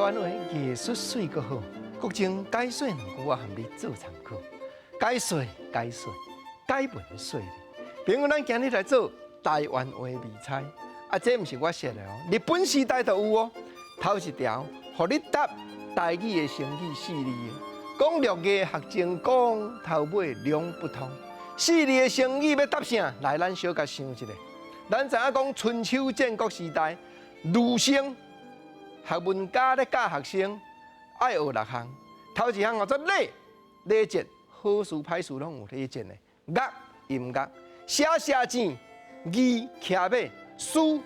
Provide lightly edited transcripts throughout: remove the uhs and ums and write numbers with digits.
灣話藝術媠閣好，國政解說兩句我含你做參考。解說解說解文說理，朋友，咱今日來做台灣話謎猜，啊，這毋是我說的哦，日本時代就有哦。頭一條，予你答台語的成語四字的，講六藝學精工，頭尾兩不通。四字的成語欲答啥？來，咱小共想一下。咱知影講春秋戰國時代，儒生學問家咧教學生，愛學六項。頭一項叫做禮，禮節，好事歹事攏有禮節的。樂音樂，寫寫字，儀騎馬，書，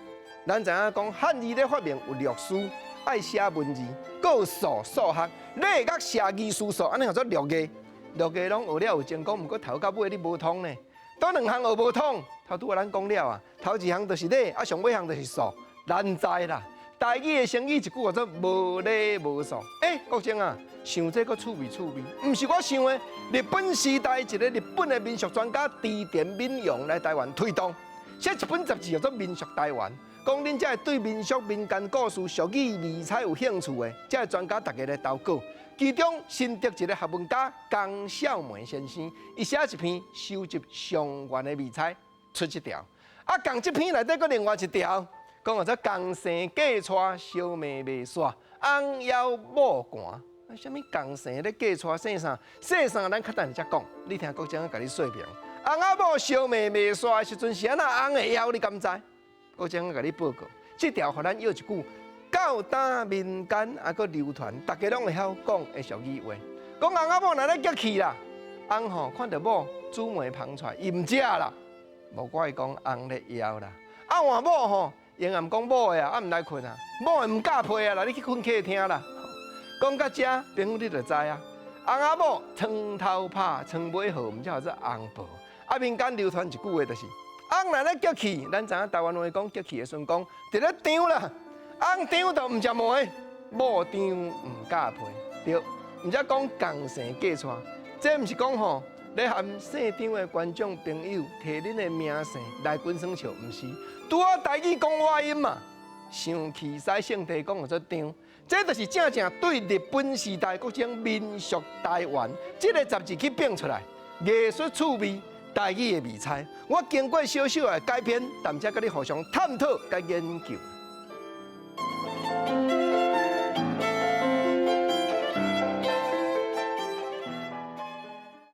咱知影講漢字咧發明有六書，愛寫文字，閣有數數學，禮樂射御書數，按呢叫做六藝。六藝攏學了有精工，毋過頭到尾你無通呢。佗兩項學無通，頭拄仔咱講了啊，頭一項就是禮，啊上尾項就是數，難知啦。台語的成語一句叫做無禮無數。欸，國政啊，想這閣趣味趣味，毋是我想的。日本時代一个日本的民俗專家池田敏雄來台灣推動，寫一本雜誌叫做《民俗台灣》，講恁這个對民俗民間故事、俗語、謎猜有興趣的，這个專家逐家來投稿。其中新竹一个學問家江少梅先生，伊寫一篇收集上元的謎猜，出這條。啊，仝這篇內底閣另外一條，講叫做共生嫁娶，相罵袂煞，翁枵某寒。啊，啥物仝生咧嫁娶姓啥？姓啥？咱較等下才講。你聽國政共你說明。翁仔某相罵袂煞的時陣是按怎翁會枵？你敢知？國政共你報告，這條予咱約一句。到今民間啊，閣流傳，逐家攏會曉講的俗語話。講翁仔某若咧激氣啦，翁吼看著某煮糜芳出來，伊毋食啦，無怪講翁咧枵啦。啊換某吼，永遠講某的啊，啊毋來睏啊，某的毋咬被啊啦，你去睏客廳啦。講到這，朋友你就知啊。翁仔某床頭拍，床尾和，毋才叫做翁婆。啊，民間流傳一句話就是，翁若咧激氣，咱知影台灣話講激氣的時陣講，佇咧張啦。翁張就毋食糜，某張毋咬被，對，毋才講仝姓嫁娶，這毋是講吼，咧含姓張的觀眾朋友提恁的名姓來滾耍笑，毋是，拄仔台語講倚音嘛，生氣使性地講叫做張，這就是正正對日本時代各種民俗台灣這个雜誌去變出來，藝術趣味台語的謎猜，我經過小小的改編，但才佮你互相探討佮研究。